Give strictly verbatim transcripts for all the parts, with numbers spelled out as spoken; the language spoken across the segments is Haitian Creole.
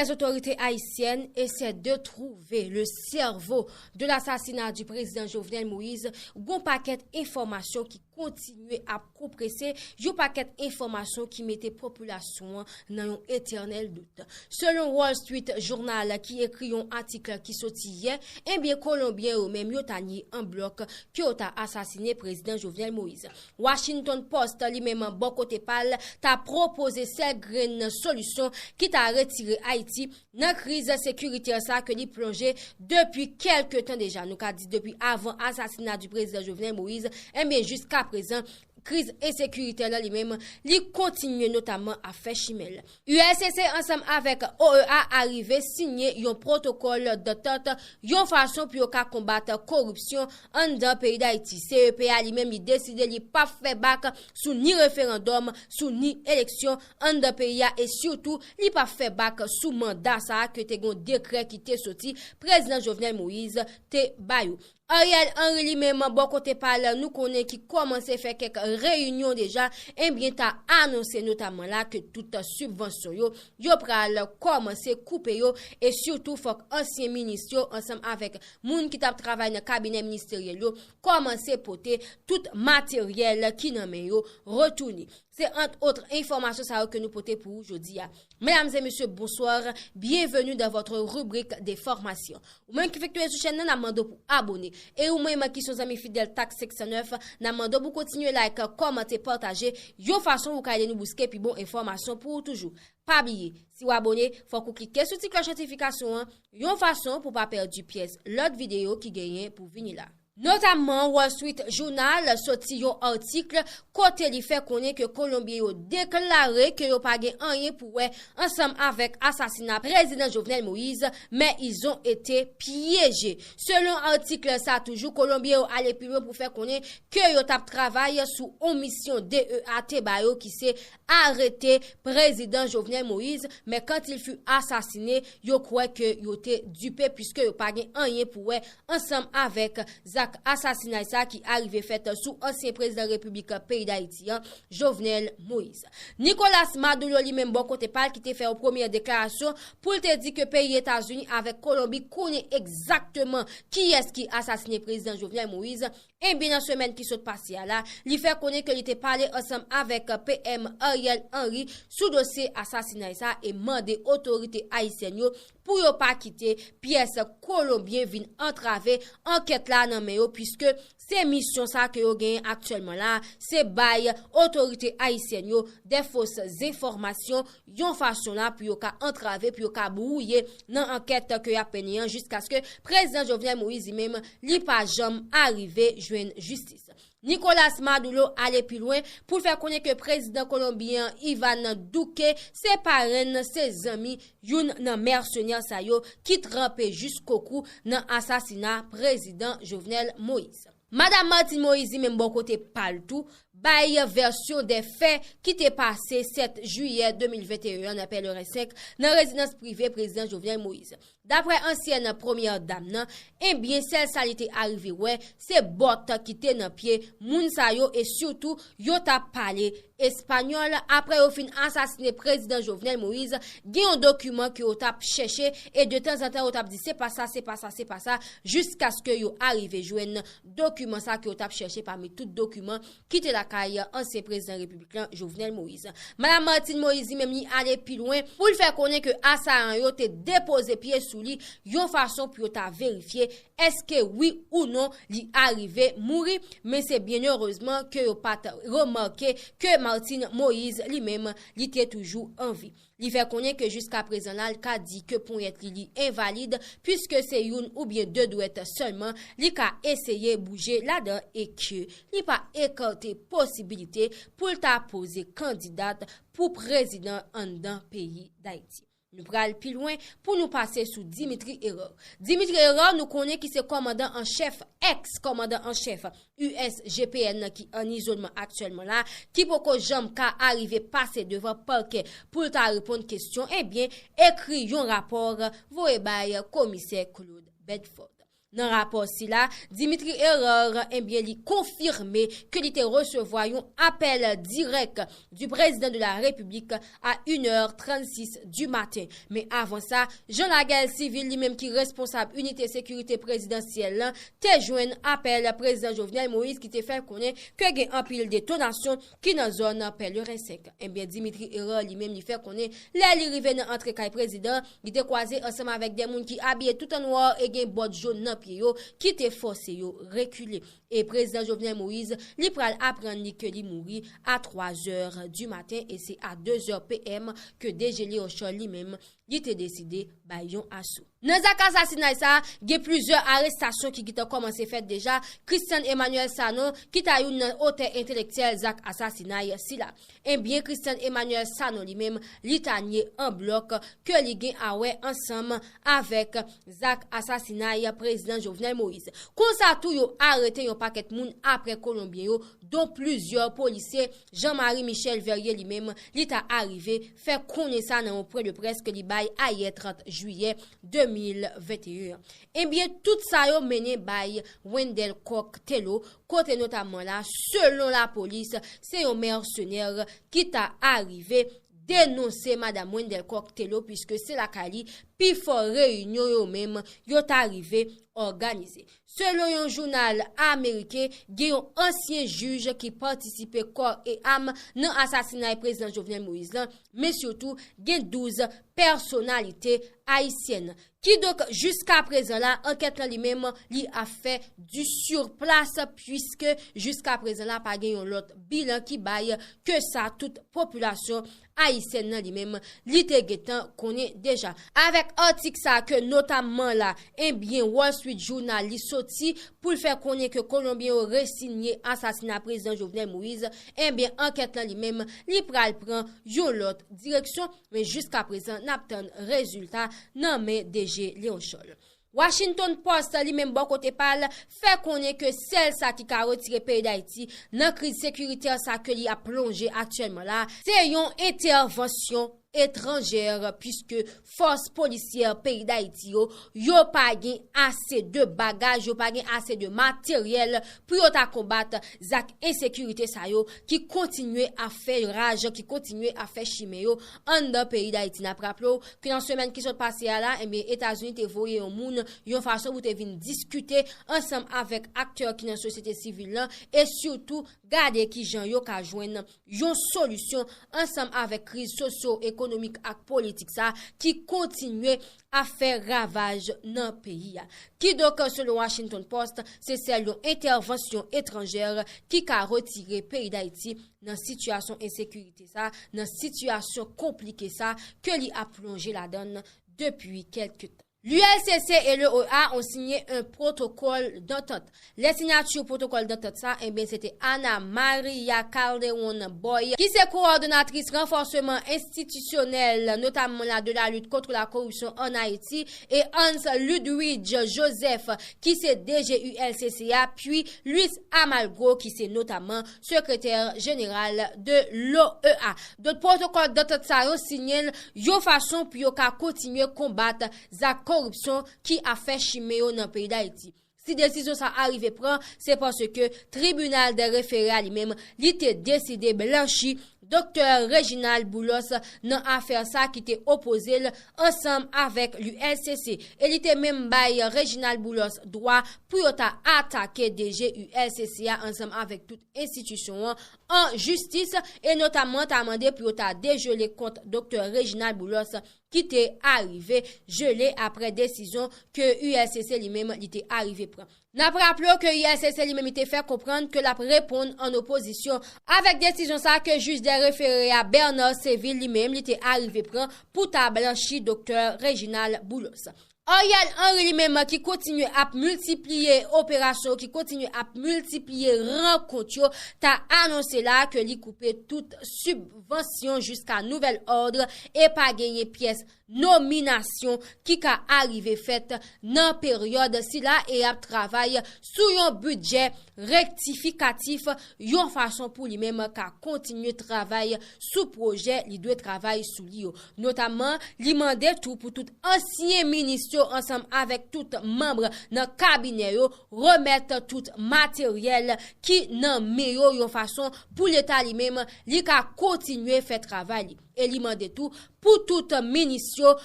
Les autorités haïtiennes essaient de trouver le cerveau de l'assassinat du président Jovenel Moïse, gon pakèt enfòmasyon ki kontinye ap konprese, yon pakèt enfòmasyon ki mete popilasyon an nan yon etènèl dout. Selon Wall Street Journal ki ekri yon atik ki soti yè, ebyen Kolonbyen yo menm yo ta nye an blòk ke yo ta asasine prezidan Jovenel Moïse. Washington Post li menm bò kote pa l ta pwopoze sèl grenn solisyon ki ta retire Ayiti nan kriz sekiritè sa ke li plonje depi kèlke tan deja. Nou ka di depi avan asasina di prezidan Jovenel Moïse, enben jiska prezan, kriz ensekiritè la li menm, li kontinye notamman ap fè chimen l. U L C C ansanm avèk O E A arive sinye yon pwotokòl dantant yon fason pou yo ka konbat koripsyon anndan peyi Dayiti. C E P a li menm li deside li p ap fè bak sou ni referandòm, sou ni eleksyon anndan peyi a e sitou li p ap fè bak sou manda sa a ke te gen yon dekrè ki te soti prezidan Jovenel Moïse te ba yo. Ariel Henry li menm bò kote pa l nou konnen ki kòmanse fè kèk reyinyon deja, enbyen ta anonse notamman la ke tout sibvansyon yo, yo pral kòmanse koupe yo e sitou fòk ansyen minis yo ansanm avèk moun ki t ap travay nan kabinè ministeryèl yo kòmanse pote tout materyèl ki nan men yo retounen. Se ant otre enfòmasyon sa yo ke nou pote pou ou jodi a. Mesdames et messieurs, bonsoir. Bienvenue dans votre rubrique d'information. Ou menm ki fèk tonbe sou chèn nan, n ap mande w pou abone. E ou menm ki se yon zanmi fidèl Tak senk san nèf, n ap mande w pou kontinye like, kòmante, pataje, yon fason pou ka ede nou bouske pi bon enfòmasyon pou ou toujou. Pa bliye, si w abone, fòk ou klike sou ti klòch notifikasyon an, yon fason pou pa pèdi pyès lòt videyo ki genyen pou vini la. Notamman, Wall Street Journal soti yon atik kote li fè konnen ke Kolonbyen yo deklare ke yo pa gen anyen pou wè ansanm avèk asasina prezidan Jovenel Moïse, mais ils ont été piégés. Selon atik sa toujou, Kolonbyen yo ale pi lwen pou fè konnen ke yo t ap travay sou yon misyon D E A te ba yo ki se arete prezidan Jovenel Moïse, mais quand il fut assassiné, yo kwè ke yo te dipe piske yo pa gen anyen pou wè ansanm avèk zak asasinay sa ki arive fèt sou ansyen prezidan repiblik peyi Dayiti an, Jovenel Moïse. Nicolas Maduro li menm bò kote pa l ki te fè yon premyè deklarasyon pou l te di ke peyi Etazini avèk Kolonbi konnen egzakteman kiyès ki asasine prezidan Jovenel Moïse, enben nan semèn ki sot pase a la, li fè konnen ke li te pale ansanm avèk P M Ariel Henry sou dosye asasinay sa e mande otorite ayisyèn yo pou yo pa kite pyès Kolonbyen vin antrave ankèt la nan men yo, piske se misyon sa ke yo genyen aktyèlman la, se bay otorite ayisyèn yo de fos enfòmasyon, yon fason la pou yo ka antrave, pou yo ka bwouye nan ankèt ke y ap mennen an, jiskaske prezidan Jovenel Moïse li menm, li pa janm arive jwenn jistis. Nicolas Maduro ale pi lwen pou l fè konnen ke prezidan kolonbyen an, Iván Duque, se parenn, se zanmi youn nan mèsenè sa yo ki tranpe jiskokou nan asasina prezidan Jovenel Moïse. Madan Martine Moïse li menm bò kote pa l tou bay vèsyon de fè ki te pase sèt jiyè de mil venteyen an nan Pèleren senk nan rezidans prive prezidan Jovenel Moïse. Daprè ansyèn premyè dam nan, enbyen sèl sa li te arive wè, se bòt ki te nan pye moun sa yo e sitou yo t ap pale espanyòl. Apre yo fin asasine prezidan Jovenel Moïse, gen yon dokiman ke yo t ap chèche e de tanzantan yo t ap di se pa sa, se pa sa, se pa sa, jiskaske yo arive jwenn dokiman sa ke yo t ap chèche pami tout dokiman ki te lakay ansyen prezidan repiblik lan, Jovenel Moïse. Madan Martine Moïse li menm li ale pi lwen pou l fè konnen ke asayan yo te depoze pye sou li yon fason pou yo ta verifye èske wi ou non li arive mouri, men se byen erezman ke yo pa t remake ke Martine Moïse li menm li te toujou an vi. Li fè konnen ke jiska prezan la, li ka di ke ponyèt li, li envalid, piske se youn oubyen de dwèt sèlman li ka eseye bouje ladan e ke li pa ekate posibilite pou l ta poze kandidat pou prezidan anndan peyi Dayiti. Nou pral pi lwen pou nou pase sou Dimitri Hérard. Dimitri Hérard, nou konnen ki se kòmandan an chèf, èks kòmandan an chèf U S G P N nan ki an izolman aktyèlman la, ki poko janm ka arive pase devan pakè pou l ta reponn kesyon, ebyen, ekri yon rapò, voye bay komisè Claude Bedford. Nan rapò sila, Dimitri Hérard, ebyen, li konfime ke li te resevwa yon apèl dirèk du président de la République à une heure trente-six du matin. Men avan sa, Jean Lagael Civil, li menm ki responsab inite sekirite prezidansyèl lan, te jwenn apèl prezidan Jovenel Moïse ki te fè konnen ke gen anpil detonasyon ki nan zòn Pèleren senk. Ebyen, Dimitri Hérard li menm li fè konnen lè li rive nan antre kay prezidan, li te kwaze ansanm avèk de moun ki abiye tout an nwa e gen bòt jòn nan pye yo ki te fòse yo rekile. E prezidan Jovenel Moïse, li pral aprann li ke li mouri a twa zè di maten e se a de zè P M ke D J Léon Charles li menm, li te deside bay yon aso. Nan zak asasinay sa, gen plizyè arestasyon ki gentan kòmanse fèt deja. Christian Emmanuel Sanon, ki ta youn nan otè entelektyèl zak asasinay sila. Ebyen, Christian Emmanuel Sanon li menm, li ta nye an blòk ke li gen a wè ansanm avèk zak asasinay prezidan Jovenel Moïse. Konsa tou, yo arete yon pakèt moun apre Kolonbyen yo, don plizyè polisye. Jean Marie Michel Verrier li menm, li ta arive fè konnen sa nan yon pwen de près ke li bay ayè trant jiyè de mil venteyen an. Ebyen, tout sa yo mennen bay Wendell Coq Thelo, kote notamman la, selon lapolis, se yon mèsenè ki ta arive denonse madam Wendell Coq Thelo, piske se lakay li pifò reyinyon yo menm yo ta rive òganize. Selon yon jounal ameriken, gen yon ansyen jij ki patisipe kò e am nan asasinay prezidan Jovenel Moïse lan, men sitou gen douz pèsonalite ayisyèn. Kidonk, jiska prezan la, ankèt lan li menm, li ap fè du sur place, puiske jiska prezan la, pa gen yon lòt bilan ki bay ke sa tout popilasyon ayisyèn nan li menm, li te gentan konnen deja. Avèk atik sa ke notamman la, ebyen, Wall Street Journal li soti pou l fè konnen ke Kolonbyen yo resinye asasina prezidan Jovenel Moïse, ebyen, ankèt lan li menm, li pral pran yon lòt direksyon, men jiska prezan, n ap tann rezilta nan men D J Léon Charles. Washington Post li menm bò kote pa l fè konnen ke sèl sa ki ka retire peyi Dayiti nan kriz sekiritè sa ke li ap plonje aktyèlman la, se yon entèvansyon etranjè, piske fòs polisyè peyi Dayiti yo, yo pa gen ase de bagaj, yo pa gen ase de materyèl pou yo ta konbat zak ensekirite sa yo ki kontinye ap fè raj, ki kontinye ap fè chimen yo anndan peyi Dayiti. N ap raple w ke nan semèn ki sot pase a la, ebyen, Etazini te voye yon moun yon fason pou te vin diskite ansanm avèk aktè ki nan sosyete sivil lan e sitou gade kijan yo ka jwenn yon solisyon ansanm avèk kriz sosyo-ekonomik ak politik sa ki kontinye ap fè ravaj nan peyi a. Kidonk, selon Washington Post, se sèl yon entèvansyon etranjè ki ka retire peyi Dayiti nan sitiyasyon ensekirite sa, nan sitiyasyon konplike sa ke li ap plonje ladan l depi kèlke tan. L'U L C C et l'O E A ont signé un protocole d'entente. Lè siyati pwotokòl dantant sa, ebyen, se te Ana Maria Calderón Boy, ki se kowòdonatris ranfòseman enstitisyonèl, notamman la de la lutte contre la corruption en Haïti, e Hans Ludwig Joseph, ki se D G U L C C A, pi Luis Amalgo, ki se notamman sekretè jeneral de l'O E A. Donk, pwotokòl dantant sa yo siyen l yon fason pou yo ka kontinye konbat zak koripsyon ki ap fè chimen yo nan peyi Dayiti. Si desizyon sa a rive pran, se paske tribinal de refere a li menm, li te deside blanchi Doktè Reginald Boulos nan afè sa ki te opoze l ansanm avèk l'U L C C. E li te menm bay Reginald Boulos dwa pou yo ta atake D G U L C C a ansanm avèk tout enstitisyon an an jistis, e notamman ta mande pou yo ta dejele kont Doktè Reginald Boulos ki te arive jele apre desizyon ke U L C C li menm li te arive pran. N ap raple w ke U L C C li menm li te fè konprann ke l ap reponn an opozisyon avèk desizyon sa ke jij de refere a Bernard Séville li menm li te arive pran pou ta blanchi Doktè Reginald Boulos. Ariel Henry li menm ki kontinye ap miltipliye operasyon, ki kontinye ap miltipliye rankont yo, ta anonse la ke li koupe tout sibvansyon jiska nouvèl òd e pa genyen pyès nominasyon ki ka arive fèt nan peryòd sila e ap travay sou yon bidjè rektifikatif, yon fason pou li menm ka kontinye travay sou pwojè li dwe travay sou li yo. Notamman, li mande tou pou tout ansyen minis yo yo ansanm avèk tout manm nan kabinè yo remèt tout materyèl ki nan men yo yon fason pou Leta li menm li ka kontinye fè travay li. E li mande tou pou tout minis yo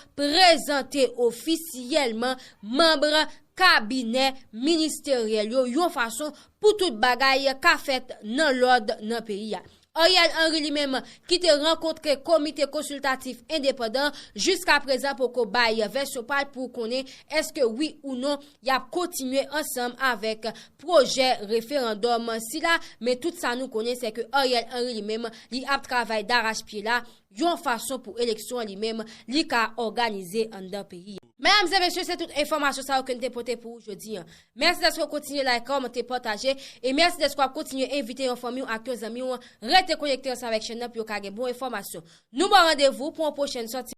prezante ofisyèlman manm kabinè ministeryèl yo yon fason pou tout bagay ka fèt nan lòd nan peyi a. Ariel Henry li menm ki te rankontre komite konsiltatif endepandan jiska prezan poko bay vèsyon pa l pou konnen èske wi ou non y ap kontinye ansanm avèk pwojè referandòm sila, men tout sa nou konnen se ke Ariel Henry li menm li ap travay darachpye la yon fason pou eleksyon an li menm li ka òganize anndan peyi a. Medam e mesye, se tout enfòmasyon sa yo ke n te pote pou ou jodi an. Mèsi dèske w kontinye like, kòmante, pataje, e mèsi dèske w ap kontinye envite yon fanmi w ak yon zanmi w rete konekte ansanm avèk chèn nan pou yo ka gen bon enfòmasyon. Nou ba w randevou pou yon pwochèn sòti.